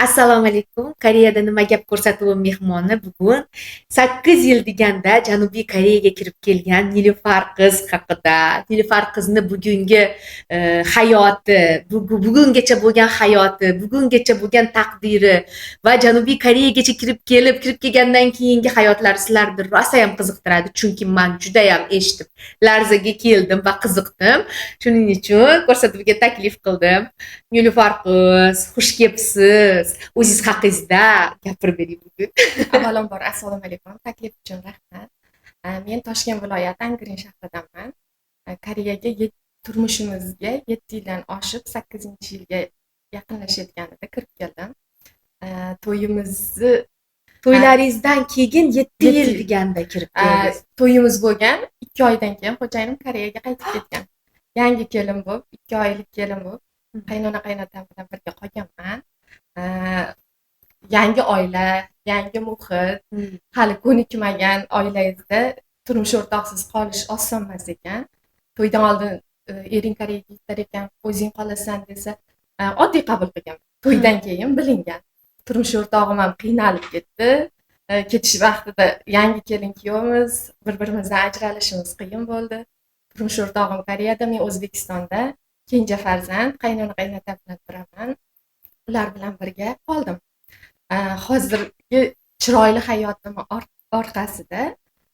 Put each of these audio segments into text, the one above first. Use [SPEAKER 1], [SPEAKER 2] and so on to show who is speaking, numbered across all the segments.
[SPEAKER 1] Assalomu alaykum. Koreyada nima gap ko'rsatuvi mehmoni bugun 8 yil deganda Janubiy Koreyaga kirib kelgan Nilufar qiz haqida, Nilufar qizni bugungi hayoti, bugungacha bo'lgan hayoti, bugungacha bo'lgan taqdiri va Janubiy Koreyagacha kirib kelib, kirib kelgandan keyingi hayotlari sizlarni rosayam qiziqtiradi. Chunki man judayam eshitib, larzaga keldim va qiziqdim. Shuning uchun ko'rsatuvga taklif qildim. Nilufar qiz, xush kelibsiz. O'zingiz haqingizda gapirib bering bugun.
[SPEAKER 2] Avvalambor, assalomu alaykum. Taklif uchun rahmat. Men Toshkent viloyati Angren shahridanman. Koreyaga turmushimizga 7 yildan oshib, 8-yilga yaqinlashayotganida kirib keldim. To'yimizni
[SPEAKER 1] To'ylaringizdan keyin 7
[SPEAKER 2] 7
[SPEAKER 1] yil
[SPEAKER 2] yil.
[SPEAKER 1] deganda kirib keldingiz.
[SPEAKER 2] To'yimiz bo'lgan, 2 oydan keyin xo'jayinim Koreyaga qaytib ketgan. Yangi kelin bo'lib, 2 oylik kelin bo'lib, qaynona qaynotam bilan birga qolganman. Yangi oila, yangi muhit, hali ko'nikmagan oilangizda turmush o'rtoqsiz qolish oson emas ekan. To'ydan oldin ering Koreyaga ketar ekan, o'zing qolasan desa, oddiy qabul qilganman. To'ydan keyin bilingan. Turmush o'rtog'im ham qiynalib ketdi. Ketish vaqtida yangi kelin kuyovmiz, bir-birimizdan ajralishimiz qiyin bo'ldi. Turmush o'rtog'im Koreyada, men O'zbekistonda, kenja farzand, qaynona qaynotam bilan turaman. Ular bilan birga qoldim. Hozirgi chiroyli hayotim orqasida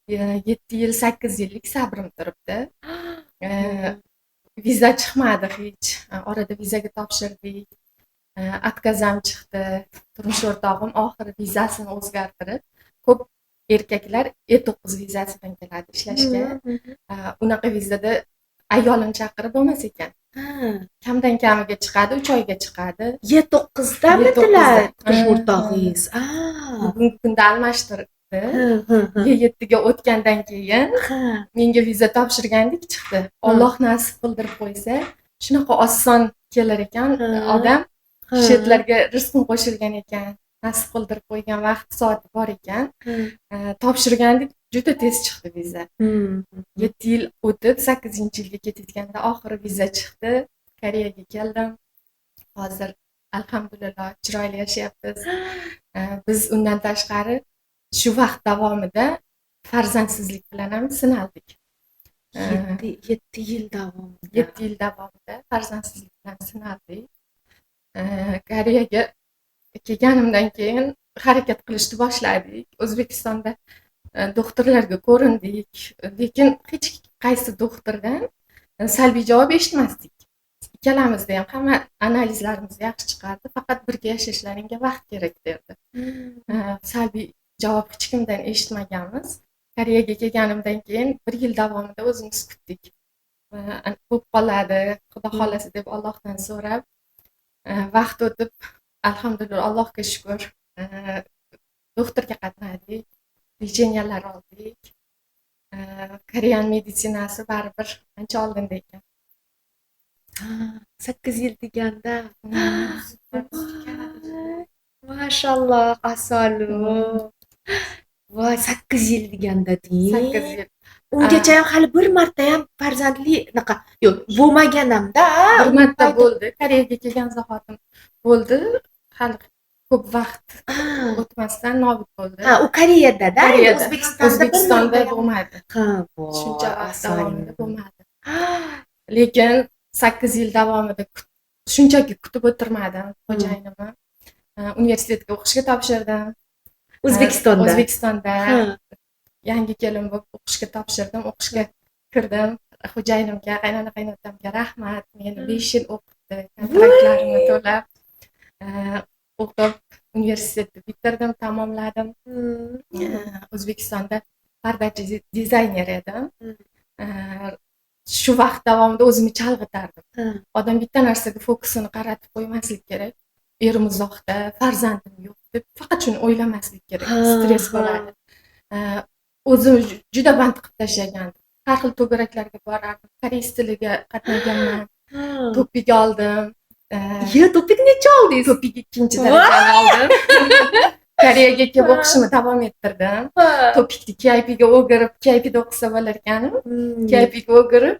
[SPEAKER 2] 7 yil, 8 yillik sabrim turibdi. Viza chiqmadi hech. Orada vizaga topshirdik. Отказ ham chiqdi. Turmush o'rtog'im oxiri vizasini o'zgartirib, ko'p erkaklar E9 vizasi bilan keladi ishlashga. Unaqa vizada ayolini chaqirib bo'lmas ekan. Kamdan kamiga chiqadi, 3 oyga chiqadi.
[SPEAKER 1] E9damidilar
[SPEAKER 2] E9da.
[SPEAKER 1] turmush o'rtog'ingiz?
[SPEAKER 2] Bugungi kunda almashtirdi.
[SPEAKER 1] Hı, hı, hı.
[SPEAKER 2] E7ga o'tgandan keyin menga viza topshirgandik, chiqdi. Alloh nasib qildirib qo'ysa, shunaqa oson kelar ekan odam. Chetlarga rizqim qo'shilgan ekan, nasib qildirib qo'ygan vaqt soati bor ekan. Topshirgandik, juda tez chiqdi viza. 7 yil o'tib, 8-yilga ketayotganda oxiri viza chiqdi. Koreyaga keldim. Hozir alhamdulillah chiroyli yashayapmiz. Biz undan tashqari shu vaqt davomida farzandsizlik bilan ham sinaldik.
[SPEAKER 1] 7 yil davomida.
[SPEAKER 2] 7 yil davomida farzandsizlik bilan sinaldik. Koreyaga kelganimdan keyin harakat qilishni boshladik. O'zbekistonda doktorlarga ko'rindik, lekin hech qaysi doktordan salbiy javob eshitmasdik. Ikkalamizda ham hamma analizlarimiz yaxshi chiqardi, faqat birga yashashlaringga vaqt kerak derdi. Salbiy javob hech kimdan eshitmaganmiz. Koreyaga kelganimdan keyin 1 yil davomida o'zimiz kutdik. Bo'lib qoladi, Xudo xohlasa deb Allohdan so'rab, vaqt o'tib, alhamdulillah, Allohga shukr, doktorga qatnadik, лечения lar oldik. Koreyan meditsinasi baribir ancha oldinda ekan.
[SPEAKER 1] 8 yil deganda. Voy, mashalloh, asalim. Voy, 8 yil deganda deng.
[SPEAKER 2] 8 yil.
[SPEAKER 1] Ungacha ham hali bir marta ham farzandli anaqa yo'q, bo'lmagan hamda.
[SPEAKER 2] Bir marta bo'ldi. Koreyaga kelgan zahotim bo'ldi. Hali ko'p vaqt o'tmasdan nobud bo'ldi.
[SPEAKER 1] Ha, u Koreyada-da, endi
[SPEAKER 2] Koreyada.
[SPEAKER 1] O'zbekistonda bir
[SPEAKER 2] O'zbekistonda
[SPEAKER 1] marta ham
[SPEAKER 2] bo'lmadi.
[SPEAKER 1] Ha, voy,
[SPEAKER 2] Shuncha vaqt
[SPEAKER 1] asalim.
[SPEAKER 2] davomida bo'lmadi. Lekin 8 yil davomida shunchaki kutib o'tirmadim xo'jayinimni. Universitetga o'qishga topshirdim.
[SPEAKER 1] O'zbekistonda.
[SPEAKER 2] O'zbekistonda yangi kelin bo'lib o'qishga topshirdim, o'qishga kirdim. Xo'jayinimga, qaynona qaynotamga rahmat. Meni 5 yil o'qitdi, kontraktlarimni to'lab, o'qib universitetni bitirdim, tamomladim. O'zbekistonda pardachi dizayner edim. Shu vaqt davomida o'zimni chalg'itardim. Odam bitta narsaga fokusini qaratib qo'ymaslik kerak. Erim uzoqda, farzandim yo'q deb faqat shuni o'ylamaslik kerak. Stress bo'ladi. O'zim juda band qilib tashlagandim. Har xil to'garaklarga borardim. Koreys tiliga qatnaganman. TOPIK oldim.
[SPEAKER 1] Ye, TOPIK necha oldingiz?
[SPEAKER 2] TOPIK 2 darajani oldim. Koreyaga kelib o'qishimni davom ettirdim. TOPIKni KIPga o'girib, KIPda o'qisa bo'lar ekanim. KIPga o'girib,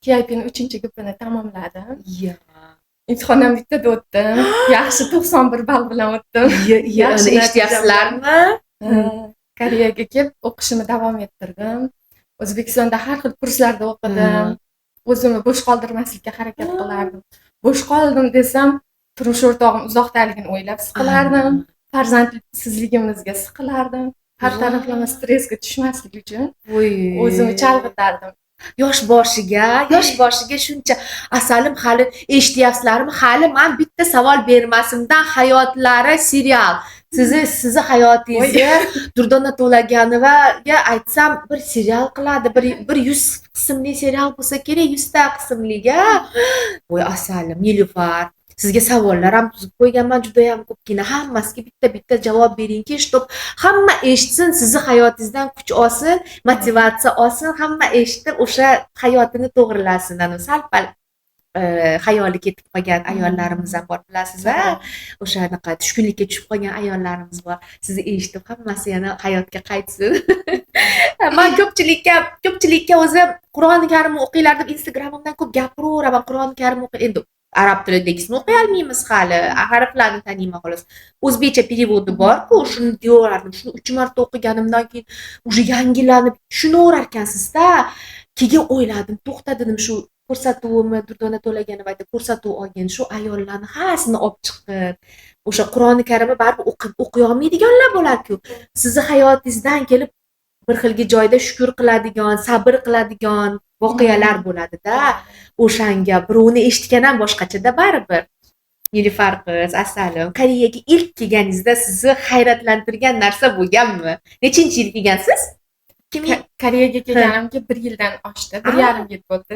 [SPEAKER 2] KIPni 3-guruhini tamomladim. Imtihondan bittada o'tdim. Yaxshi, 91 ball bilan o'tdim. Yaxshi
[SPEAKER 1] Uni
[SPEAKER 2] natija.
[SPEAKER 1] Eshityapsizlarmi?
[SPEAKER 2] Koreyaga kelib o'qishimni davom ettirdim. O'zbekistonda har xil kurslarda o'qidim. O'zimni bo'sh qoldirmaslikka harakat qilardim. Bo'sh qoldim desam, turmush o'rtog'im uzoqdaligini o'ylab siqilardim. Farzandsizligimizga siqilardim. Har taraflama stressga tushmaslik uchun
[SPEAKER 1] Voy.
[SPEAKER 2] o'zimni chalg'itardim.
[SPEAKER 1] Yosh boshiga shuncha, asalim, hali eshityapsizlarmi? Hali man bitta savol bermasimdan hayotlari serial. Sizni hayotingizni Durdona To'laganovaga aytsam, bir serial qiladi, bir 100 qismli serial bo'lsa kerak, 100 ta qismliga. Voy, asalim Nilufar, sizga savollar ham tuzib qo'yganman judayam ko'pgina. Hammasiga bitta bitta javob beringki, чтоб hamma eshitsin, sizni hayotingizdan kuch olsin, motivatsiya olsin, hamma eshitib o'sha hayotini to'g'rilasin. Anavi sal pal xayoli ketib qolgan ayollarimiz ham bor, bilasiz a o'sha anaqa tushkunlikka tushib qolgan ayollarimiz bor. Sizni eshitib, hammasi yana hayotga qaytsin. Man ko'pchilikka o'zi Qur'oni Karimni o'qinglar deb Instagramimdan ko'p gapiraveraman. Qur'oni Karim o'qi, endi arab tilidagisini o'qiy olmaymiz hali, harflarni taniyman xolos. O'zbekcha перевод i borku, shuni deyaverardim. Shuni uch marta o'qiganimdan keyin уже yangilanib tushunaverar ekansizda. Keyin o'yladim, to'xta dedim, shu ko'rsatuvimni, Durdona To'laganova aytdi, ko'rsatuv olgin, shu ayollarni hammasini olib chiqib, o'sha Qur'oni Karimni baribir o'qib o'qiy olmaydiganlar bo'ladiku, sizni hayotingizdan kelib bir xilgi joyda shukur qiladigan, sabr qiladigan voqealar bo'ladida. O'shanga birovni eshitgan ham boshqachada baribir. Nilufar qiz, asalim, Koreyaga ilk kelganingizda sizni hayratlantirgan narsa bo'lganmi? Nechinchi yil kelgansiz? 2000
[SPEAKER 2] Koreyaga kelganimga bir yildan oshdi, bir yarim yil bo'ldi.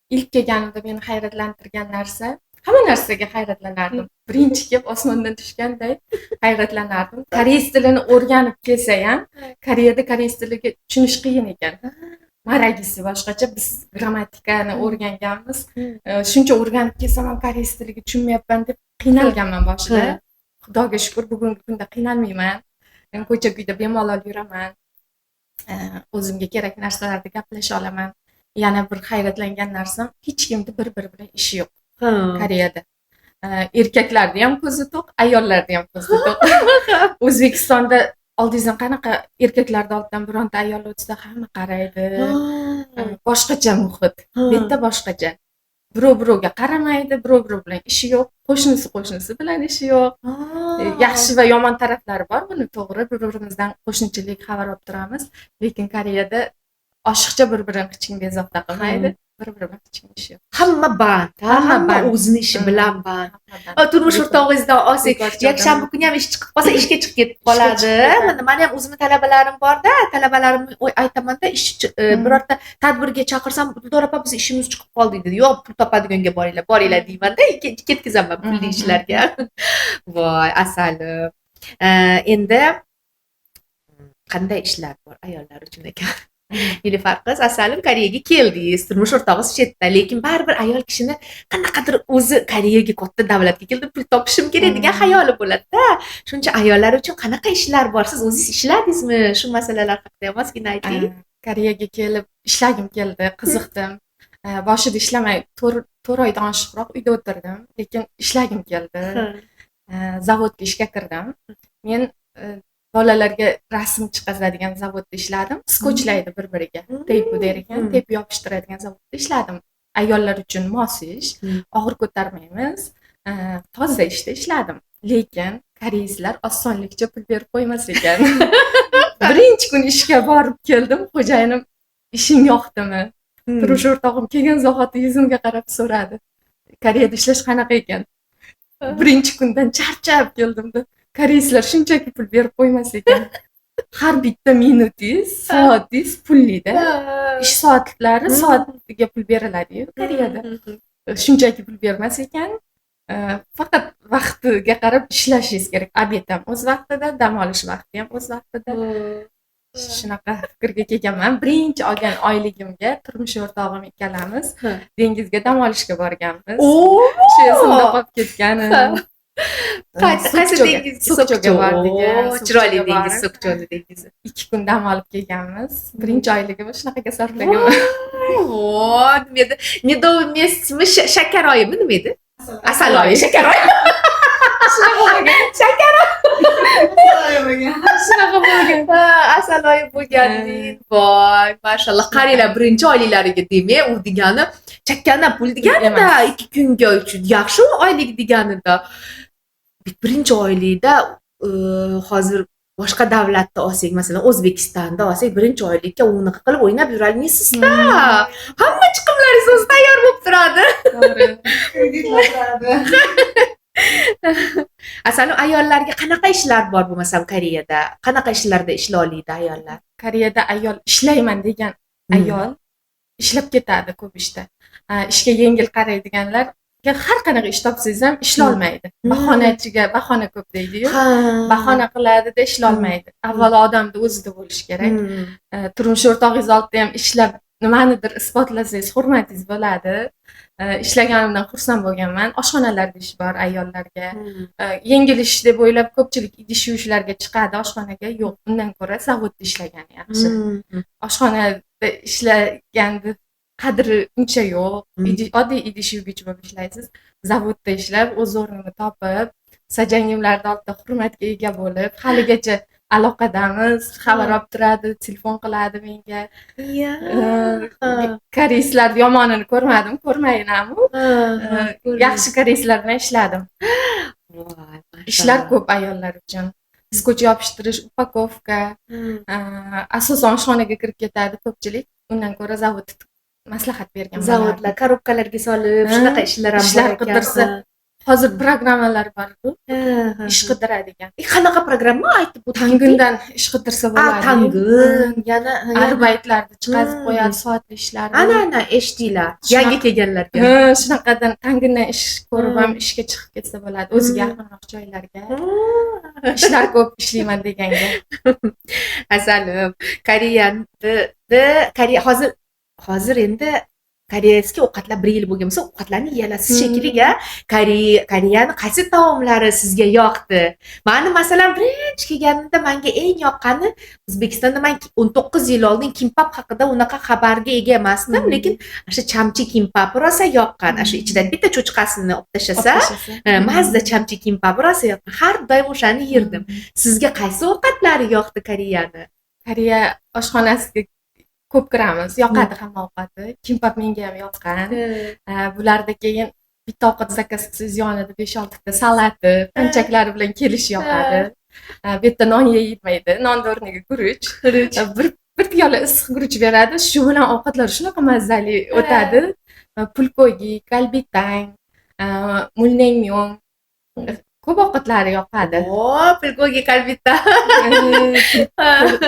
[SPEAKER 2] İlk kelganimda meni hayratlantirgan narsa, hamma narsaga hayratlanardim. Birinchi kelib osmondan tushganday hayratlanardim. Koreys tilini o'rganib kelsa ham, Koreyada koreys tiliga tushunish qiyin ekan. Maragisi boshqacha, biz grammatikani o'rganganmiz. Shuncha o'rganib kelsam ham koreys tiliga tushunmayapman deb qiynalganman boshida. Xudoga shukur, bugungi kunda qiynalmayman. Men ko'cha kuyda bemalol yuraman. O'zimga kerak narsalarda gaplasha olaman. Yana bir hayratlangan narsam, hech kimni bir biri bilan ishi yo'q Koreyada. Erkaklarni ham ko'zi to'q, ayollarni ham ko'zi to'q. O'zbekistonda oldingizdan qanaqa erkaklarni oldidan bironta ayol o'tsa, hamma qaraydi. Boshqacha muhit. Bu yerda boshqacha. Birov birovga qaramaydi, birov birov bilan ishi yo'q, qo'shnisi qo'shnisi bilan ishi yo'q. Yaxshi va yomon taraflari bor buni, to'g'ri, bir-birimizdan qo'shnichilik xabar olib turamiz, lekin Koreyada oshiqcha bir-birini hech kim bezovta qilmaydi. Bir-biri bilan hech kim ishi yo'q.
[SPEAKER 1] Hamma band, ha?
[SPEAKER 2] Hamma
[SPEAKER 1] hamma
[SPEAKER 2] band.
[SPEAKER 1] O'zini ishi bilan band.
[SPEAKER 2] Hamma band.
[SPEAKER 1] Turmush o'rtog'ingizdan olsak,
[SPEAKER 2] Bekorchi
[SPEAKER 1] yakshanba
[SPEAKER 2] odam.
[SPEAKER 1] kuni ham ish chiqib qolsa, ishga chiqib ketib
[SPEAKER 2] Ishga
[SPEAKER 1] qoladi.
[SPEAKER 2] chiqib ketadi.
[SPEAKER 1] Mana mani ham o'zimni talabalarim borda, talabalarimni aytamanda, ish birorta tadbirga chaqirsam, "Dildor opa, biz ishimiz chiqib qoldi", deydi. "Yo'q, pul topadiganga boringlar, boringlar", deymanda, ketkazaman pulli ishlarga. Voy, asalim. Endi qanday ishlar bor ayollar uchun ekan? Nilufar qiz, asalim, Koreyaga keldingiz, turmush o'rtog'ingiz chetda, lekin baribir ayol kishini qanaqadir o'zi Koreyaga, katta davlatga keldim, pul topishim kerak degan xayoli bo'ladi-da. Shuncha ayollar uchun qanaqa ishlar bor? Siz o'zingiz ishladingizmi? Shu masalalar haqida ham ozgina ayting.
[SPEAKER 2] Koreyaga kelib ishlagim keldi, qiziqdim. Boshida ishlamay 4 oydan oshiqroq uyda o'tirdim, lekin ishlagim keldi. Zavodga ishga kirdim. Men bolalarga rasm chiqazadigan zavodda ishladim. Skochlaydi bir-biriga. Teyp der ekan, teyp yopishtiradigan zavodda ishladim. Ayollar uchun mos ish, og'ir ko'tarmaymiz. Toza ishda ishladim. Lekin koreyslar osonlikcha pul berib qo'ymas ekan. Birinchi kun ishga borib keldim, xo'jayinim, "Ishing yoqdimi?" Turmush o'rtog'im kelgan zahoti yuzimga qarab so'radi. Koreyada ishlash qanaqa ekan? Birinchi kundan charchab keldimda. Koreyslar shunchaki pul berib qo'ymas ekan. Har bitta minutingiz, soatingiz pullida. Ish soatlari soatiga pul beriladi-yu Koreyada. Shunchaki pul bermas ekan. Faqat vaqtiga qarab ishlashingiz kerak. Обед ham o'z vaqtida, dam olish vaqti ham o'z vaqtida. Shunaqa fikrga kelganman. Birinchi olgan oyligimga turmush o'rtog'im ikkalamiz dengizga dam olishga borganmiz. Shu esimda qolib ketgan.
[SPEAKER 1] Qaysi
[SPEAKER 2] Sokchoga-
[SPEAKER 1] dengiz?
[SPEAKER 2] Sokchoga bordik.
[SPEAKER 1] Oo, chiroyli
[SPEAKER 2] Sokchoga
[SPEAKER 1] dengiz,
[SPEAKER 2] borib,
[SPEAKER 1] Sokchoni dengizi.
[SPEAKER 2] 2 kun dam olib kelganmiz. Birinchi oyligimni shunaqaga sarflaganman.
[SPEAKER 1] Voy, nima edi? Медовый месяц mi, shakar oyimi, nima edi? Asal oyi, shakar oyi.
[SPEAKER 2] Shunaqa bo'lgan.
[SPEAKER 1] Shakar.
[SPEAKER 2] Shunaqa bo'lgan.
[SPEAKER 1] Ha, asal oyi bo'lgan. Voy, mashalloh. Qaranglar, birinchi oyliklariga, demak, u degani chakana pul deganida,
[SPEAKER 2] Emas.
[SPEAKER 1] 2 kunga uchun yaxshi oylik deganida. Birinchi oylikda hozir boshqa davlatda olsak, masalan, O'zbekistonda olsak, birinchi oylikka unaqa qilib o'ynab yurolmaysizda. Hamma chiqimlaringiz o'zi tayyor bo'lib turadi.
[SPEAKER 2] To'g'ri.
[SPEAKER 3] Kreditlar.
[SPEAKER 1] Asalim, ayollarga qanaqa ishlar bor bo'lmasam Koreyada? Qanaqa ishlarda ishlay oladi ayollar?
[SPEAKER 2] Koreyada ayol ishlayman degan ayol ishlab ketadi ko'p ishda. Ha, ishga yengil qaraydiganlarga har qanaqa ish topsangiz ham ishlolmaydi. Bahonachiga bahona ko'p deydi-yu. Bahona qiladida, ishlolmaydi. Avvalo odamni o'zida bo'lishi kerak. Turmush o'rtog'ingiz oldida ham ishlab nimanidir isbotlasangiz, hurmatingiz bo'ladi. Ishlaganimdan xursand bo'lganman. Oshxonalarda ish bor ayollarga. Yengil ish deb o'ylab ko'pchilik idish yuvishlarga chiqadi oshxonaga. Yo'q, undan ko'ra zavodda ishlagani yaxshi. Oshxonada ishlaganni qadri uncha yo'q. Oddiy idish yuvgich bo'lib ishlaysiz. Zavodda ishlab, o'z o'rnimni topib, sajangimlarni oldida hurmatga ega bo'lib, haligacha aloqadamiz, xabar olib turadi, telefon qiladi menga. Koreyslarni yomonini ko'rmadim, ko'rmayin ham. Yaxshi koreyslar bilan ishladim.
[SPEAKER 1] Voy,
[SPEAKER 2] Ishlar
[SPEAKER 1] mashalloh.
[SPEAKER 2] ko'p ayollar uchun. Скотч yopishtirish, упаковка, asosan oshxonaga kirib ketadi ko'pchilik. Undan ko'ra zavodni maslahat bergan bo'lardim.
[SPEAKER 1] Zavodlar, korobkalarga solib, shunaqa ishlar ham
[SPEAKER 2] ishlar
[SPEAKER 1] bor ekan.
[SPEAKER 2] qidirsa, hozir programmalar bor-ku, ish qidiradigan.
[SPEAKER 1] Qanaqa programma, aytib o'tib keting.
[SPEAKER 2] Tangundan ish qidirsa
[SPEAKER 1] A,
[SPEAKER 2] bo'ladi.
[SPEAKER 1] Tangun, yana
[SPEAKER 2] Арбайт larni chiqazib qo'yadi, soatli ishlarni.
[SPEAKER 1] Ana, ana, eshitdinglar. Yangi kelganlarga.
[SPEAKER 2] Ha, shunaqadan Tangundan ish ko'rib ham ishga chiqib ketsa bo'ladi, o'ziga yaqinroq joylarga. Ishlar ko'p ishlayman deganga.
[SPEAKER 1] Asalim, Koreyani, Koreya hozir endi корейский ovqatlar bir yil bo'lgan bo'lsa, ovqatlarni yeyolasiz shekilli a. Koreyani qaysi taomlari sizga yoqdi? Mani, masalan, birinchi kelganimda menga eng yoqqani, O'zbekistonda man 19 yil oldin kimpap haqida unaqa xabarga ega emasdim, lekin o'sha chamchi kimpapi rosa yoqqan. O'sha ichidan bitta cho'chqasini olib tashlasa,
[SPEAKER 2] Olib tashlasa.
[SPEAKER 1] Mazza chamchi kimpapi rosa yoqqan. Har doim o'shani yerdim. Sizga qaysi ovqatlari yoqdi Koreyani?
[SPEAKER 2] Koreya oshxonasiga ko'p kiramiz, yoqadi hamma ovqati. Kimpap menga ham yoqqan. Bularda keyin bitta ovqat заказ qilsangiz, yonida 5-6 ta salati, panchaklari bilan kelishi yoqadi. Bu yerda non yeyilmaydi. Nonni o'rniga guruch.
[SPEAKER 1] Guruch.
[SPEAKER 2] Bir piyola issiq guruch beradi. Shu bilan ovqatlar shunaqa mazali o'tadi. Pulkogi, galbitang, mulnaengmyon, ko'p ovqatlari yoqadi.
[SPEAKER 1] O, pulkogi, kalbita.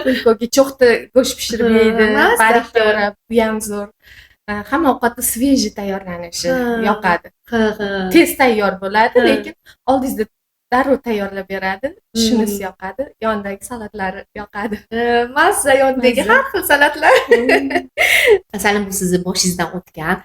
[SPEAKER 2] Pulkogi cho'xda go'sht pishirib yeydi,
[SPEAKER 1] Mazza.
[SPEAKER 2] Barikka o'rab, bu ham zo'r. Hamma ovqatni свежий tayyorlanishi yoqadi.
[SPEAKER 1] Ha, ha.
[SPEAKER 2] Tez tayyor bo'ladi, lekin oldingizda darrov tayyorlab beradi. Shunisi yoqadi. Yonidagi salatlari yoqadi.
[SPEAKER 1] Mazza yonidagi
[SPEAKER 2] Mazza.
[SPEAKER 1] har xil salatlar. Masalan, bu sizni boshingizdan o'tgan.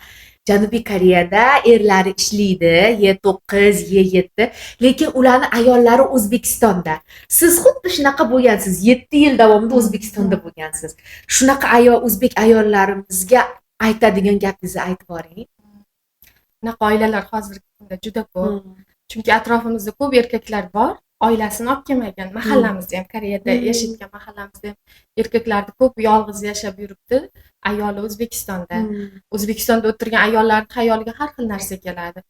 [SPEAKER 1] Janubiy Koreyada erlari ishlaydi, Y9, Y7, lekin ularni ayollari O'zbekistonda. Siz xuddi shunaqa bo'lgansiz. 7 yil davomida O'zbekistonda bo'lgansiz. Shunaqa ayol, o'zbek ayollarimizga aytadigan gapingizni aytib boring.
[SPEAKER 2] Bunaqa oilalar hozirgi kunda juda ko'p. Chunki atrofimizda ko'p erkaklar bor, oilasini olib kelmagan. Mahallamizda ham, Koreyada yashayotgan mahallamizda ham erkaklarni ko'p yolg'iz yashab yuribdi, ayoli O'zbekistonda. O'zbekistonda o'tirgan ayollarni xayoliga har xil narsa keladi.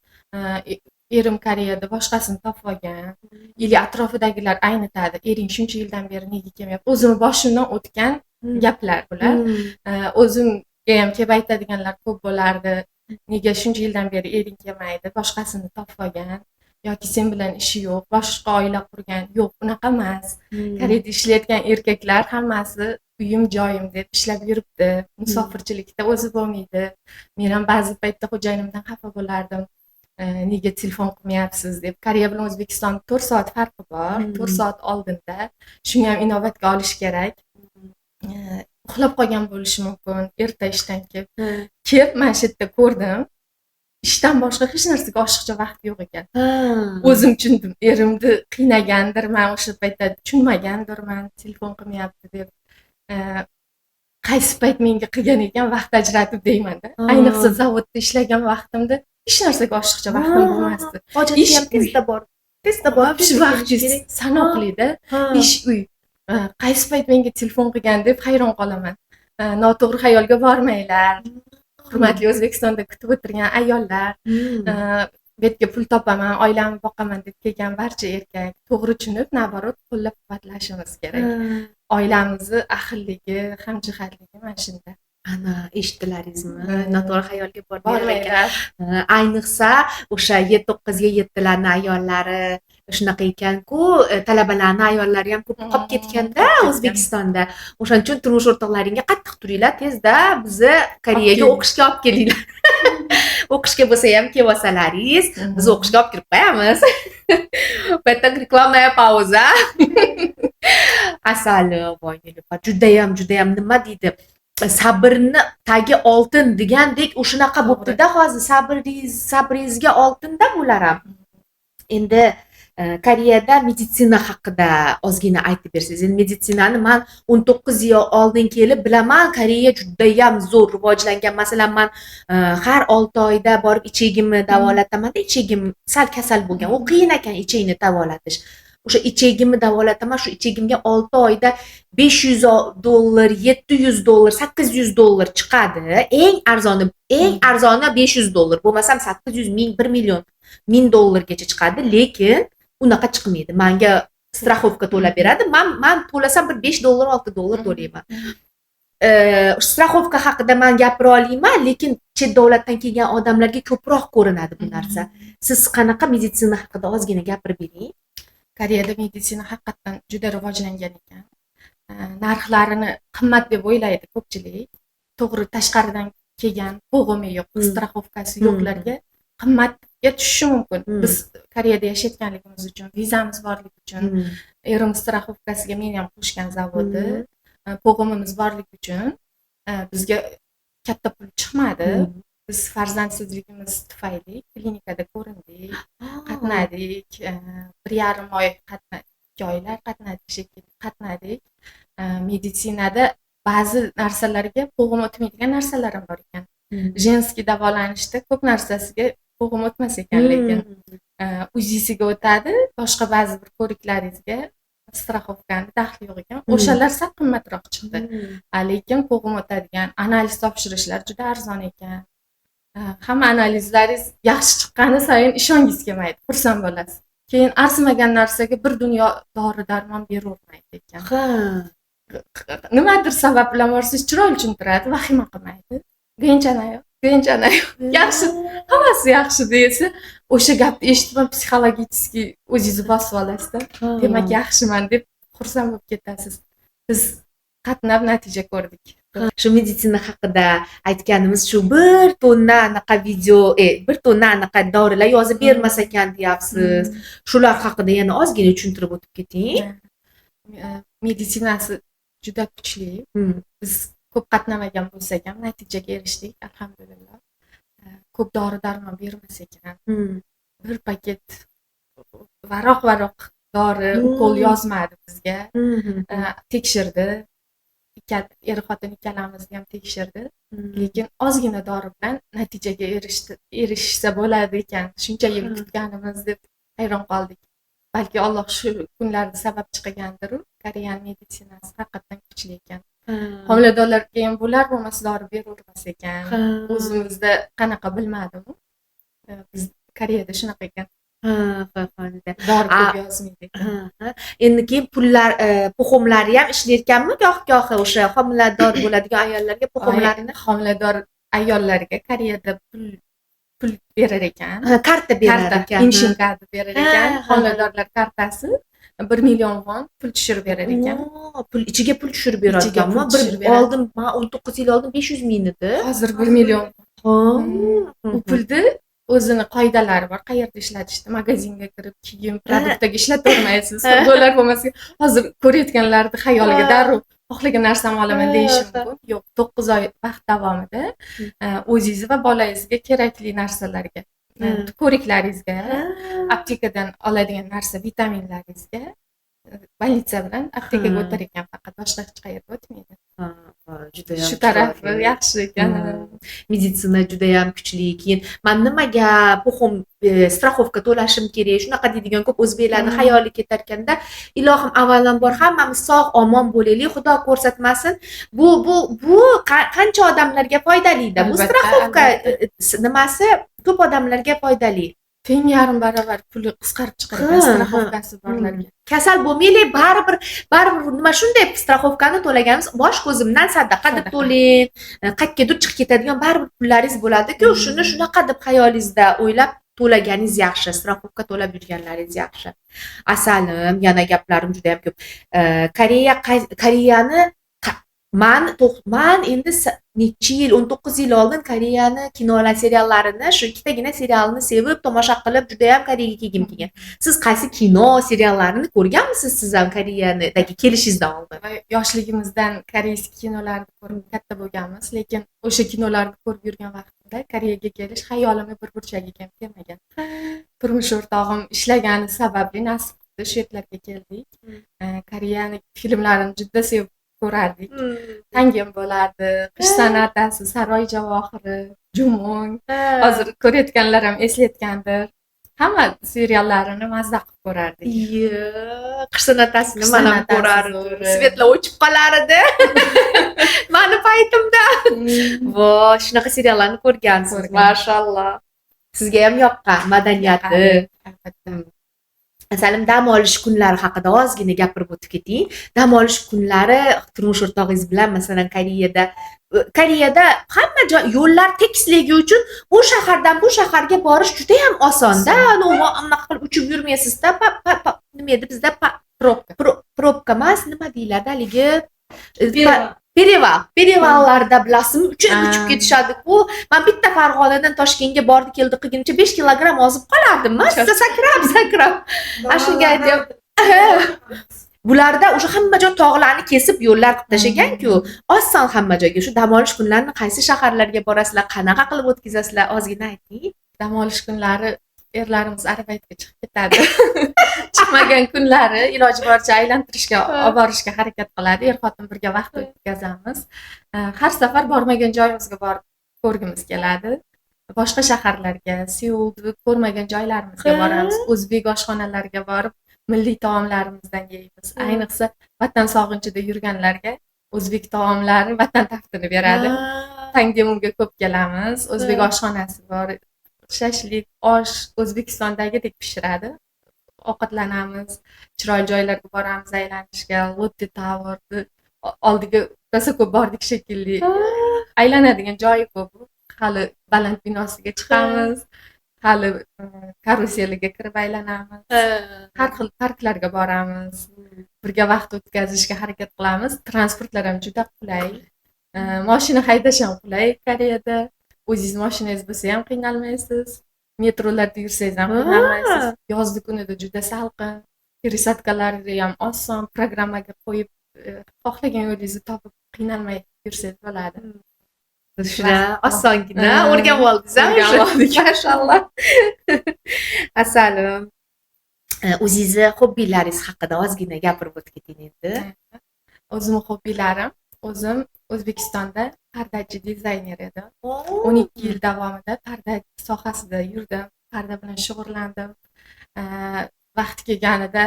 [SPEAKER 2] Erim Koreyada boshqasini topib olgan или atrofidagilar aynitadi, ering shuncha yildan beri nega kelmayapti. O'zimni boshimdan o'tgan gaplar bular. O'zimga ham kelib aytadiganlar ko'p bo'lardi, nega shuncha yildan beri ering kelmaydi, boshqasini topib olgan yoki sen bilan ishi yo'q, boshqa oila qurgan. Yo'q, unaqa emas. Koreyada ishlayotgan erkaklar hammasi uyim joyim deb ishlab yuribdi, musofirchilikda o'zi bo'lmaydi. Men ham ba'zi paytda xo'jayinimdan xafa bo'lardim, nega telefon qilmayapsiz deb. Koreya bilan O'zbekiston 4 soat farqi bor, 4 soat oldinda, shuni ham inobatga olish kerak. Uxlab qolgan bo'lishi mumkin erta ishdan kelib. Kelib mana shu yerda ko'rdim. Ishdan boshqa hech narsaga oshiqcha vaqt yo'q ekan. O'zim tushundim, erimni qiynagandirman, o'sha paytda tushunmagandirman, telefon qilmayapti deb. Qaysi payt menga qilgan ekan vaqt ajratib deymanda. Ayniqsa zavodda ishlagan vaqtimda hech narsaga oshiqcha vaqtim bo'lmasdi.
[SPEAKER 1] Hojatga
[SPEAKER 2] Ish,
[SPEAKER 1] ham tezda bor. Tezda bor.
[SPEAKER 2] Вообще vaqtingiz sanoqlida. Ish, uy. Qaysi payt menga telefon qilgan deb hayron qolaman. Noto'g'ri xayolga bormanglar. Hurmatli O'zbekistonda kutib o'tirgan ayollar, bu yerga pul topaman, oilamni boqaman deb kelgan barcha erkak to'g'ri tushunib, наоборот, qo'llab-quvvatlashimiz kerak. Oilamizni ahilligi, hamjihatligi mana shunda.
[SPEAKER 1] Ana, eshitdilaringizmi? Noto'g'ri xayolga bormanglar ekan.
[SPEAKER 2] Bormanglar.
[SPEAKER 1] Ayniqsa o'sha Y9, Y7larni ayollari shunaqa ekan-ku, talabalarni ayollari ham ko'p qolib ketganda
[SPEAKER 2] qolib ketgan.
[SPEAKER 1] O'zbekistonda. O'shaning uchun turmush o'rtoqlaringga qattiq turinglar, tezda bizni Koreyaga
[SPEAKER 2] Olib
[SPEAKER 1] o'qishga olib kelinglar. O'qishga bo'lsa ham kelib olsalaringiz, biz o'qishga olib kirib qo'yamiz. Bu yerda рекламная пауза. Asali, voy Nilufar, judayam, judayam nima deydi? Sabrni tagi oltin degandek o'shanaqa bo'pti-da hozir sabringizga oltinda bular ham. Endi Koreyada meditsina haqida ozgina aytib bersangiz. Endi meditsinani man 19 yil oldin kelib bilaman, Koreya judayam zo'r rivojlangan. Masalan, man har 6 oyda borib ichagimni davolataman-da, ichagim sal kasal bo'lgan. U qiyin ekan ichakni davolatish. O'sha ichagimni davolataman, shu ichagimga 6 oyda 500 dollar, 700 dollar, 800 dollar chiqadi. Eng arzoni, eng arzoni 500 dollar, bo'lmasam 800 ming, 1 million ming dollargacha chiqadi, lekin unaqa chiqmaydi. Menga страховка to'lab beradi. Man to'lasam bir 5 dollar, 6 dollar to'layman. Страховка haqida man gapira olmayman, lekin chet davlatdan kelgan odamlarga ko'proq ko'rinadi bu narsa. Siz qanaqa meditsina haqida ozgina gapirib bering.
[SPEAKER 2] Koreyada meditsina haqiqatdan juda rivojlangan ekan. Narxlarini qimmat deb o'ylaydi ko'pchilik. To'g'ri, tashqaridan kelgan, погоми yo'q, страховка si yo'qlarga qimmatga tushishi mumkin. Biz Koreyada yashayotganligimiz uchun, vizamiz borligi uchun, erim страховка siga meni ham qo'shgan zavodi, погоми miz borligi uchun bizga katta pul chiqmadi. Biz farzandsizligimiz tufayli klinikada ko'rindik, qatnadik, 1,5 oy 2 oylar qatnadik shekilli, qatnadik. Meditsinada ba'zi narsalarga погон o'tmaydigan narsalar ham bor ekan. Женский davolanishda ko'p narsasiga погон o'tmas ekan, lekin УЗИ siga o'tadi, boshqa ba'zi bir ko'riklaringizga страховка ni daxli yo'q ekan. O'shalar sal qimmatroq chiqdi. Lekin погон o'tadigan analiz topshirishlar juda arzon ekan. Hamma analizlaringiz yaxshi chiqqani sayin ishongingiz kelmaydi, xursand bo'lasiz. Keyin arzimagan narsaga bir dunyo dori darmon beravermaydi ekan. Nimadir sabab bilan borsangiz chiroyli tushuntiradi, vahima qilmaydi. 괜찮아요, 괜찮아요. Yaxshi, hammasi yaxshi desa, o'sha gapni eshitib ham психологически o'zingizni bosib olasizda. Demak, yaxshiman deb xursand bo'lib ketasiz. Biz qatnab natija ko'rdik.
[SPEAKER 1] Shu meditsina haqida aytganimiz shu bir tonna anaqa video, bir tonna anaqa dorilar yozib bermas ekan deyapsiz. Shular haqida yana ozgina tushuntirib o'tib keting.
[SPEAKER 2] Meditsinasi juda kuchli. Biz ko'p qatnamagan bo'lsak ham natijaga erishdik, alhamdulillah. Ko'p dori darmon bermas ekan. Bir paket varoq-varoq dori, ukol yozmadi bizga. Tekshirdi. Er xotin ikkalamizni ham tekshirdi. Lekin ozgina dori bilan natijaga erishdi, erishsa bo'ladi ekan. Shuncha yil kutganimiz deb hayron qoldik. Balki Alloh shu kunlarda sabab chiqargandir-u. Koreyan meditsinasi haqiqatdan kuchli ekan. Homiladorlarga ham bo'lar bo'lmas dori beravermas ekan. O'zimizda qanaqa bilmadim. Biz Koreyada shunaqa ekan.
[SPEAKER 1] Ha, ha, ha.
[SPEAKER 2] Dori ko'p yozmaydi ekan.
[SPEAKER 1] Ha, ha. Endi keyin pullar, погон lari ham ishlayotganmi goh-gohi o'sha homilador bo'ladigan ayollarga погон larini?
[SPEAKER 2] Homilador ayollarga Koreyada pul berar ekan.
[SPEAKER 1] Ha, karta berar
[SPEAKER 2] Karta,
[SPEAKER 1] ekan.
[SPEAKER 2] 임신 karta berar ekan.
[SPEAKER 1] Ha, ha, ha.
[SPEAKER 2] Homiladorlar kartasi 1 million won pul tushirib berar ekan.
[SPEAKER 1] Pul ichiga pul tushirib berar
[SPEAKER 2] Ichiga
[SPEAKER 1] ekanmi?
[SPEAKER 2] pul
[SPEAKER 1] Bir
[SPEAKER 2] tushirib beradi.
[SPEAKER 1] oldin, man 19 yil oldin 500 ming edi.
[SPEAKER 2] Hozir 1 million.
[SPEAKER 1] Ha.
[SPEAKER 2] U pulni o'zini qoidalari bor, qayerda ishlatishni, magazinga kirib kiyim, продукт ga ishlatavermaysiz. Bo'lar bo'lmasa hozir ko'rayotganlarni xayoliga darrov Xohlagan narsamni olaman deyish mumkin. Yo'q, 9 oy vaqt davomida o'zingiz va bolangizga kerakli narsalarga, ko'riklaringizga, aptekadan oladigan narsa, vitaminlaringizga больница bilan aptekaga o'tar ekan faqat, boshqa hech qayerga o'tmaydi.
[SPEAKER 1] Judayam
[SPEAKER 2] Shu tarafi yaxshi ekan.
[SPEAKER 1] Meditsina judayam kuchli. Keyin man nimaga 보험, страховка to'lashim kerak, shunaqa deydigan ko'p o'zbeklarni xayoli ketarkanda, ilohim, avvalambor hammamiz sog' omon bo'laylik, xudo ko'rsatmasin. Bu qancha odamlarga foydalida bu страховка nimasi ko'p odamlarga foydali.
[SPEAKER 2] Teng yarim barobar puli qisqarib chiqar ekan страховка si borlarga.
[SPEAKER 1] Kasal bo'lmaylik, baribir nima, shunday страховка ni to'laganimiz bosh ko'zimdan sadaqa deb to'lang, qayergadir chiqib ketadigan baribir pullaringiz bo'ladi-ku, shuni shunaqa deb xayolingizda o'ylab to'laganingiz yaxshi, страховка to'lab yurganlaringiz yaxshi. Asalim, yana gaplarim juda ham ko'p. Koreya, Koreyani man endi necha yil, 19 yil oldin Koreyani kinolar, seriallarini, shu ikkitagina serialni sevib, tomosha qilib, judayam Koreyaga kelgim kelgan. Siz qaysi kino, seriallarini ko'rganmisiz siz ham Koreyanidagi kelishingizdan oldin?
[SPEAKER 2] Va yoshligimizdan корейский kinolarni ko'rib katta bo'lganmiz, lekin o'sha kinolarni ko'rib yurgan vaqtimda Koreyaga kelish xayolimni bir burchagiga ham kelmagan. Turmush o'rtog'im ishlagani sababli nasib qildi, shu yerlarga keldik. Koreyani filmlarini juda sevib ko'rardik. Tangem bo'lardi, Qish sonatasi, Saroy javohiri, Jumong. Hozir ko'rayotganlar ham eslayotgandir. Hamma seriallarini mazza qilib ko'rardik.
[SPEAKER 1] Iya, Qish sonatasini
[SPEAKER 2] Qish
[SPEAKER 1] man ham
[SPEAKER 2] sonatasi
[SPEAKER 1] ko'rardim.
[SPEAKER 2] zo'r.
[SPEAKER 1] Свет lar o'chib qolar edi mani paytimda. Vo, shunaqa seriallarni ko'rgansiz.
[SPEAKER 2] Ko'rgan.
[SPEAKER 1] Mashalloh. Sizga ham yoqqan madaniyati.
[SPEAKER 2] Albatta.
[SPEAKER 1] Masalan, dam olish kunlari haqida ozgina gapirib o'tib keting. Dam olish kunlari turmush o'rtog'ingiz bilan, masalan, Koreyada hamma joy yo'llar tekisligi uchun u shahardan bu shaharga borish juda ham osonda. Anaqa qilib uchib yurmaysizda, nima edi bizda,
[SPEAKER 2] Probka.
[SPEAKER 1] Probka emas, nima deyiladi haligi? Перевал. Перевал larda bilasizmi, uchib uchib ketishadi-ku. Man bitta Farg'onadan Toshkentga bordi keldi qilguncha 5 kilogramm ozib qolardim. Man sakrab sakrab. Ana shunga aytyapman. Bularda o'sha hamma joy tog'larni kesib yo'llar qilib tashlagan-ku. Oson hamma joyga. Shu dam olish kunlarini qaysi shaharlarga borasizlar, qanaqa qilib o'tkazasizlar, ozgina ayting.
[SPEAKER 2] Dam olish kunlari erlarimiz arbайтga chiqib ketadi. Chiqmagan kunlari iloji boricha aylantirishga, olib borishga harakat qiladi. Er-xotin birga vaqt o'tkazamiz. Har safar bormagan joyimizga borib ko'rgimiz keladi. Boshqa shaharlarga, Seulni ko'rmagan joylarimizga boramiz. O'zbek oshxonalariga borib, milliy taomlarimizdan yeymiz. Ayniqsa vatan sog'inchida yurganlarga o'zbek taomlari vatan taftini beradi. Tangdemunga ko'p kelamiz. O'zbek oshxonasi bor. Shashlik, osh O'zbekistondagidek pishiradi. Ovqatlanamiz, chiroyli joylarga boramiz aylanishga, Lotte Towerni oldiga rosa ko'p bordik shekilli. Aylanadigan joyi ko'p. Hali baland binosiga chiqamiz. Hali karuseliga kirib aylanamiz. Har xil parklarga boramiz. Birga vaqt o'tkazishga harakat qilamiz. Transportlar ham juda qulay. Mashina haydash ham qulay Koreyada. O'zingiz mashinangiz bo'lsa ham qiynalmaysiz. Metrolarda yursangiz ham qiynalmaysiz. Yozgi kunida juda salqin. Пересадка lari ham oson. Programmaga qo'yib, xohlagan yo'lingizni topib qiynalmay yursangiz bo'ladi.
[SPEAKER 1] Shuna osongina o'rganib oldingiz,
[SPEAKER 2] O'rganib oldik.
[SPEAKER 1] Mashalloh. Asalim, o'zingizni hobbilaringiz haqida ozgina gapirib o'tib keting endi.
[SPEAKER 2] O'zimni hobbilarim, o'zim O'zbekistonda pardachi dizayner edim. 12 yil davomida parda sohasida yurdim, parda bilan shug'ullandim. Vaqti kelganida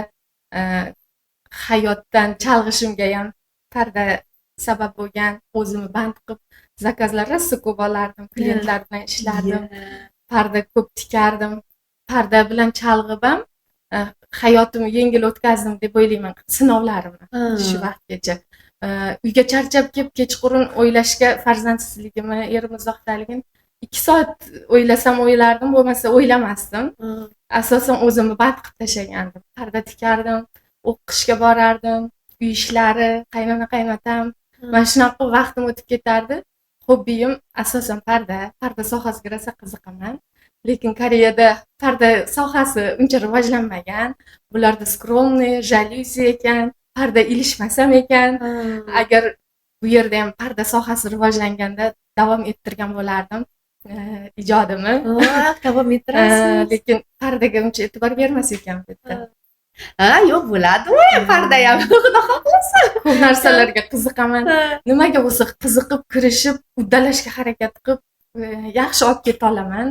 [SPEAKER 2] hayotdan chalg'ishimga ham parda sabab bo'lgan. O'zimni band qilib, заказ lar rosa ko'p olardim, klientlar bilan ishlardim, parda ko'p tikardim. Parda bilan chalg'ib ham hayotimni yengil o'tkazdim deb o'ylayman, sinovlarimni shu vaqtgacha. Uyga charchab kelib kechqurun o'ylashga farzandsizligimni, erim uzoqdaligini 2 soat o'ylasam o'ylardim, bo'lmasa o'ylamasdim. Asosan o'zimni band qilib tashlagandim. Parda tikardim, o'qishga borardim, uy ishlari, qaynona qaynotam. Mana shunaqa qilib vaqtim o'tib ketardi. Hobbiyim asosan parda, parda sohasiga rosa qiziqaman. Lekin Koreyada parda sohasi uncha rivojlanmagan. Bularda скромный, jalyuzi ekan. Parda ilishmasam ekan. Agar bu yerda ham parda sohasi rivojlanganda davom ettirgan bo'lardim ijodimni.
[SPEAKER 1] Davom ettirasiz.
[SPEAKER 2] Lekin pardaga uncha e'tibor bermas ekan bu yerda.
[SPEAKER 1] Ha, yo'q, bo'ladi u parda ham, xudo xohlasa.
[SPEAKER 2] Ko'p narsalarga qiziqaman. Nimaga bo'lsa qiziqib, kirishib, uddalashga harakat qilib, yaxshi olib keta olaman.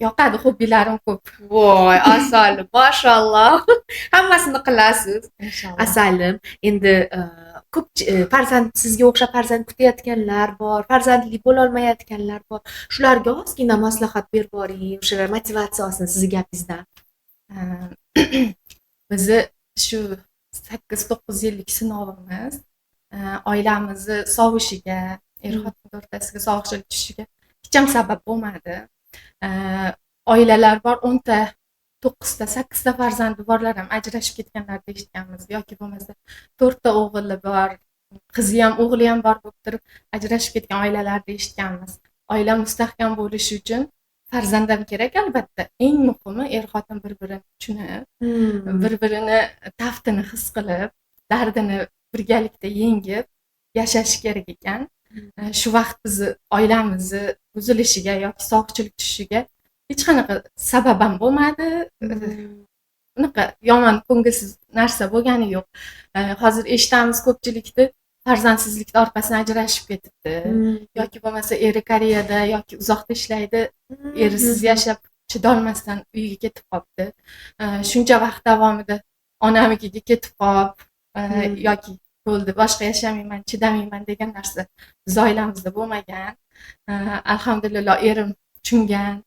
[SPEAKER 2] Yoqadi, hobbilarim ko'p.
[SPEAKER 1] Voy, asalim, mashalloh. Hammasini qilasiz.
[SPEAKER 2] Inshaalloh.
[SPEAKER 1] Asalim, endi ko'p farzand, sizga o'xshab farzand kutayotganlar bor, farzandli bo'lolmayotganlar bor. Shularga ozgina maslahat berib boring, o'sha motivatsiya olsin sizni gapingizdan.
[SPEAKER 2] Bizni shu 8-9 yillik sinovimiz oilamizni sovishiga, er-xotin o'rtasiga sovuqchilik tushishiga hech ham sabab bo'lmadi. Oilalar bor, 10 ta, 9 ta, 8 ta farzandi borlar ham ajrashib ketganlarni eshitganmiz yoki bo'lmasa 4 ta o'g'li bor, qizi ham, o'g'li ham bor bo'lib turib ajrashib ketgan oilalarni eshitganmiz. Oila mustahkam bo'lishi uchun farzand ham kerak albatta. Eng muhimi er-xotin bir-birini tushunib, bir-birini taftini his qilib, dardini birgalikda yengib yashashi kerak ekan. Shu vaqt bizni oilamizni buzilishiga yoki sovuqchilik tushishiga hech qanaqa sabab ham bo'lmadi. Unaqa yomon ko'ngilsiz narsa bo'lgani yo'q. Hozir eshitamiz ko'pchilikni farzandsizlikni orqasidan ajrashib ketibdi. Yoki bo'lmasa eri Koreyada yoki uzoqda ishlaydi, erisiz yashab chidolmasdan uyiga ketib qolibdi. Shuncha vaqt davomida onamikiga ketib qolib, yoki bo'ldi, boshqa yashamayman, chidamayman degan narsa biz oilamizda bo'lmagan. Alhamdulillah, erim tushungan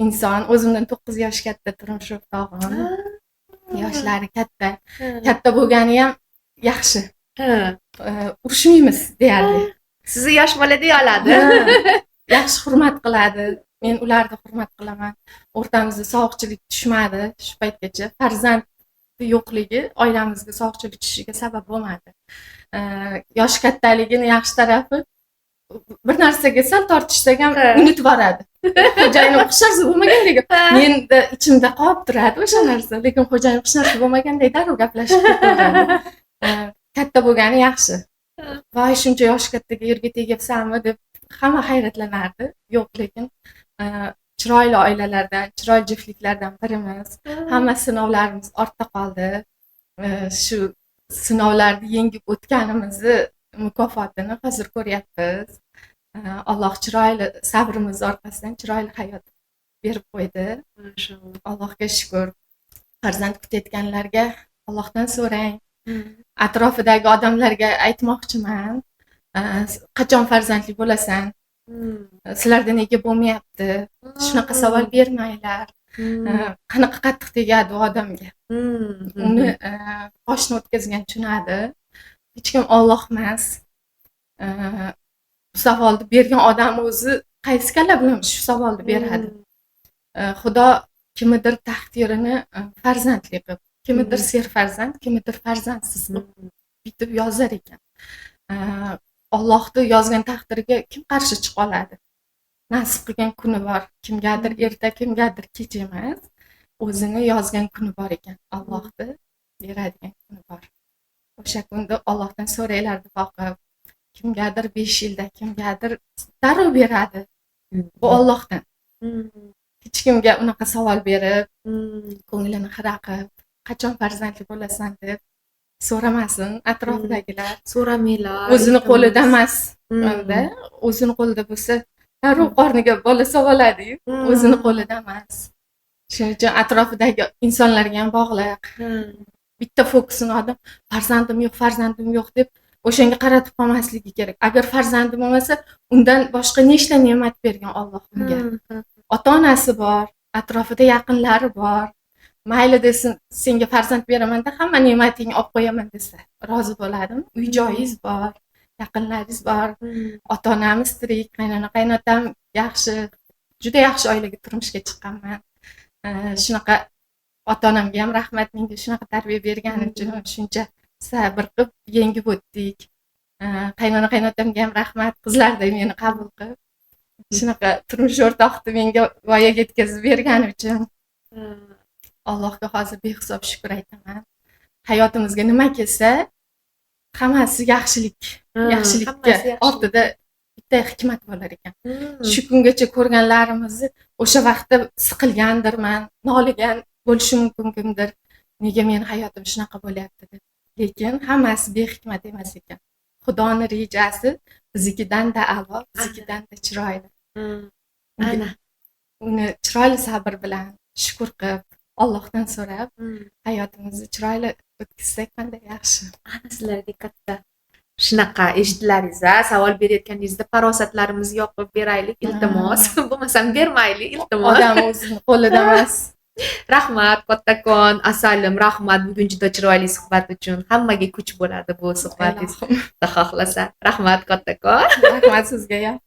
[SPEAKER 2] inson. O'zimdan 9 yosh katta turmush o'rtog'im. Yoshlari katta. Katta bo'lgani ham yaxshi. Urushmaymiz deyarli.
[SPEAKER 1] Sizni yosh bola deya oladi.
[SPEAKER 2] Yaxshi hurmat qiladi. Men ularni hurmat qilaman. O'rtamizda sovuqchilik tushmadi shu paytgacha. Farzand yo'qligi oilamizga sovuqchilik tushishiga sabab bo'lmadi. Yosh kattaligini yaxshi tarafi bir narsaga sal tortishsak ham unutib yuboradi. Xo'jayinim hech narsa bo'lmagandek, menda ichimda qolib turadi o'sha narsa, lekin xo'jayinim hech narsa bo'lmagandek darrov gaplashib ketaveradi. Katta bo'lgani yaxshi. Voy, shuncha yosh kattaga erga tegyapsanmi deb hamma hayratlanardi. Yo'q, lekin chiroyli oilalardan, chiroyli juftliklardan birimiz. Hamma sinovlarimiz ortda qoldi. Shu sinovlarni yengib o'tganimizni mukofotini hozir ko'ryapmiz. Alloh chiroyli sabrimiz orqasidan chiroyli hayot berib qo'ydi.
[SPEAKER 1] Mashalloh.
[SPEAKER 2] Allohga shukr. Farzand kutayotganlarga Allohdan so'rang. Atrofidagi odamlarga aytmoqchiman. Qachon farzandli bo'lasan? Sizlarda nega bo'lmayapti? Shunaqa savol bermanglar. Qanaqa qattiq tegadi u odamga. Uni boshini o'tkazgan tushunadi. Hech kim Alloh emas. Bu savolni bergan odam o'zi qaysi kalla bilan shu savolni beradi? Xudo kimnidir taqdirini farzandli qilib, kimnidir serfarzand, kimnidir farzandsiz qilib bitib yozar ekan. Allohni yozgan taqdiriga kim qarshi chiqa oladi? Nasib qilgan kuni bor. Kimgadir erta, kimgadir kech emas. O'zini yozgan kuni bor ekan. Allohni beradigan kuni bor. O'sha kunda Allohdan so'ranglar duo qilib. Kimgadir 5 yilda, kimgadir darrov beradi. Bu Allohdan. Hech kimga unaqa savol berib, ko'nglini xira qilib, qachon farzandli bo'lasan deb so'ramasin atrofdagilar.
[SPEAKER 1] So'ramanglar.
[SPEAKER 2] O'zini
[SPEAKER 1] iltimos.
[SPEAKER 2] Qo'lida emas. Unda o'zini qo'lida bo'lsa, darrov qorniga bola soladi-yu. O'zini qo'lida emas. Shuning uchun atrofidagi insonlarga ham bog'liq. Bitta fokusini odam farzandim yo'q, farzandim yo'q deb o'shanga qaratib qolmasligi kerak. Agar farzandi bo'lmasa, undan boshqa nechta ne'mat bergan Alloh unga. Ota-onasi bor, atrofida yaqinlari bor. Mayli desin, senga farzand beramanda hamma ne'matingni olib qo'yaman desa, rozi bo'ladimi? Uy joyingiz bor, yaqinlaringiz bor, ota-onamiz tirik, qaynona qaynotam yaxshi, juda yaxshi oilaga turmushga chiqqanman. Shunaqa ota-onamga ham rahmat, menga shunaqa tarbiya bergani uchun shuncha sabr qilib yengib o'tdik. Qaynona qaynotamga ham rahmat, qizlarday meni qabul qilib, shunaqa turmush o'rtoqni menga voyaga yetkazib bergani uchun. Allohga hozir behisob shukr aytaman. Hayotimizga nima kelsa, hammasi yaxshilik, yaxshilikka
[SPEAKER 1] Hammasi yaxshilik.
[SPEAKER 2] Ortida bitta hikmat bo'lar ekan. Shu kungacha ko'rganlarimizni o'sha vaqtda siqilgandirman, noligan bo'lishi mumkin kimdir. Nega meni hayotim shunaqa bo'lyapti deb. Lekin hammasi behikmat emas ekan. Xudoni rejasi biznikidan-da a'lo, biznikidan-da chiroyli.
[SPEAKER 1] Ana.
[SPEAKER 2] Uni chiroyli sabr bilan shukur qilib, Allohdan so'rab, hayotimizni chiroyli o'tkazsak qanday yaxshi.
[SPEAKER 1] Ana sizlarga katta shunaqa eshitdilaringiz a savol berayotganingizda farosatlarimizni yoqib beraylik, iltimos, bo'lmasam bermaylik, iltimos.
[SPEAKER 2] Odam o'zini qo'lida emas.
[SPEAKER 1] Rahmat kattakon, asalim, rahmat bugun juda chiroyli suhbat uchun. Hammaga kuch bo'ladi bu suhbatingiz,
[SPEAKER 2] Ilohim.
[SPEAKER 1] Xudo xohlasa. Rahmat kattakon.
[SPEAKER 2] Rahmat sizga ham.